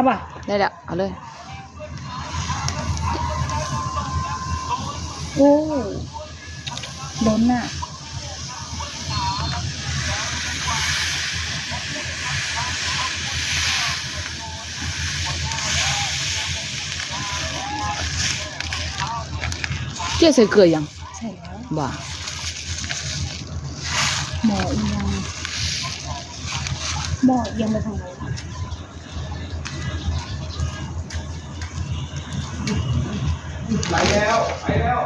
ວ່າ ໄດ້ແລ້ວ ເອົາເລີຍ. ໂອ້ ລົ້ນນະ. ເຈ້ໃສ່ເກືອຫຍັງ? ໃສ່ແລ້ວ. ບໍ່ ໝໍ້ອີ່ຫຍັງ? ໝໍ້ອຽງໄປທາງໃດ? ໄປແລ້ວ ໄປແລ້ວ.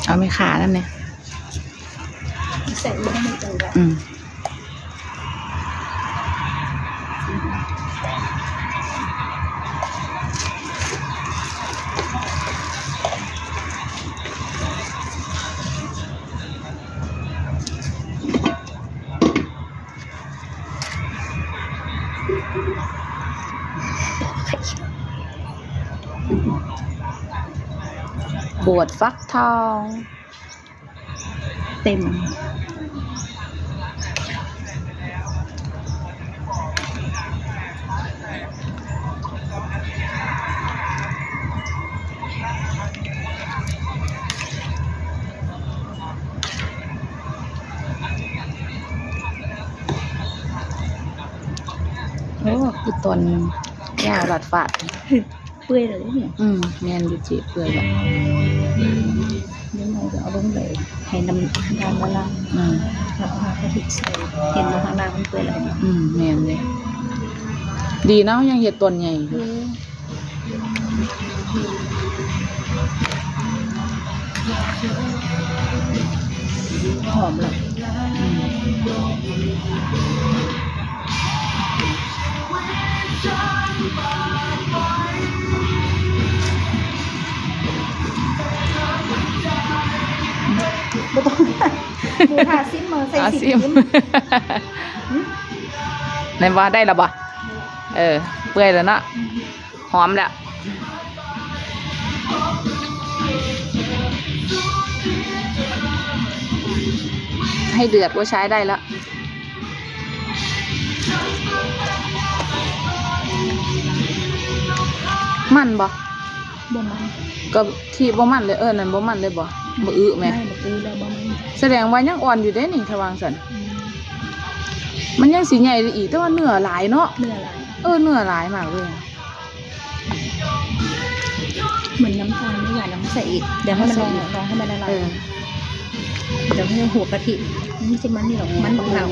ເອົາແມ່ຄ້ານັ້ນແດ່. ໃສ່ອີກໜ້ອຍໜຶ່ງກໍໄດ້. ອືມ. ບວດຟັກທອງ. ເຕັມ. ໂອ້ ຄືຕອນຍາວລາດຟາດ. ເປື່ອຍແລ້ວເດ້ນີ້. ອືມ ແມ່ນຢູ່ເຈ້ ເປື່ອຍແລ້ວ. ອືມ ເດີ໋ຍວເອົາລົງໄປໃຫ້ນ້ຳ ນ້ຳລະລາຍ. ອືມ ແລ້ວເອົາກະທິໃສ່ ເຫັນບໍ່ ຂ້າງລ່າງມັນເປື່ອຍແລ້ວ. ອືມ ແມ່ນເດ້. ດີເນາະ ຍັງເຮັດຕອນໃຫຍ່ຢູ່. ຫອມລະ. ອືມ. ບໍ່ຕ້ອງ ໝູຖ້າຊິມ ເອົາໃສ່ຊິມ. ແມ່ນບໍ່? ໄດ້ແລ້ວບໍ່? ເອີ ເປື່ອຍແລ້ວເນາະ. ຫອມແລ້ວ ໃຫ້ເດືອດກໍໃຊ້ໄດ້ແລ້ວ. ມັນບໍ່? ບໍ່ມັນ. ກໍທີ່ບໍ່ມັນເລີຍ ເອີ ນັ້ນບໍ່ມັນເລີຍບໍ່? ບໍ່ອຶແມ? ບໍ່ອຶແລ້ວບໍ່ມັນ. ສະແດງວ່າຍັງອ່ອນຢູ່ເດ້ນີ້ ຖ້າວ່າຈັ່ງຊັ້ນ. ອືມ ມັນຍັງຊິໃຫຍ່ໄດ້ອີກ ແຕ່ວ່າເນື້ອຫຼາຍເນາະ. ເນື້ອຫຼາຍ. ເອີ ເນື້ອຫຼາຍມາກເລີຍ. ເໝືອນນ້ຳຕານ ບໍ່ຫວານ ເອົາມາໃສ່ອີກ. ດຽວໃຫ້ມັນລອງ ລອງໃຫ້ມັນລະລາຍ. ເອີ ດຽວໃຫ້ຫົວກະທິ ມັນຊິມັນຢູ່ດອກ ມັນບັກນາວ.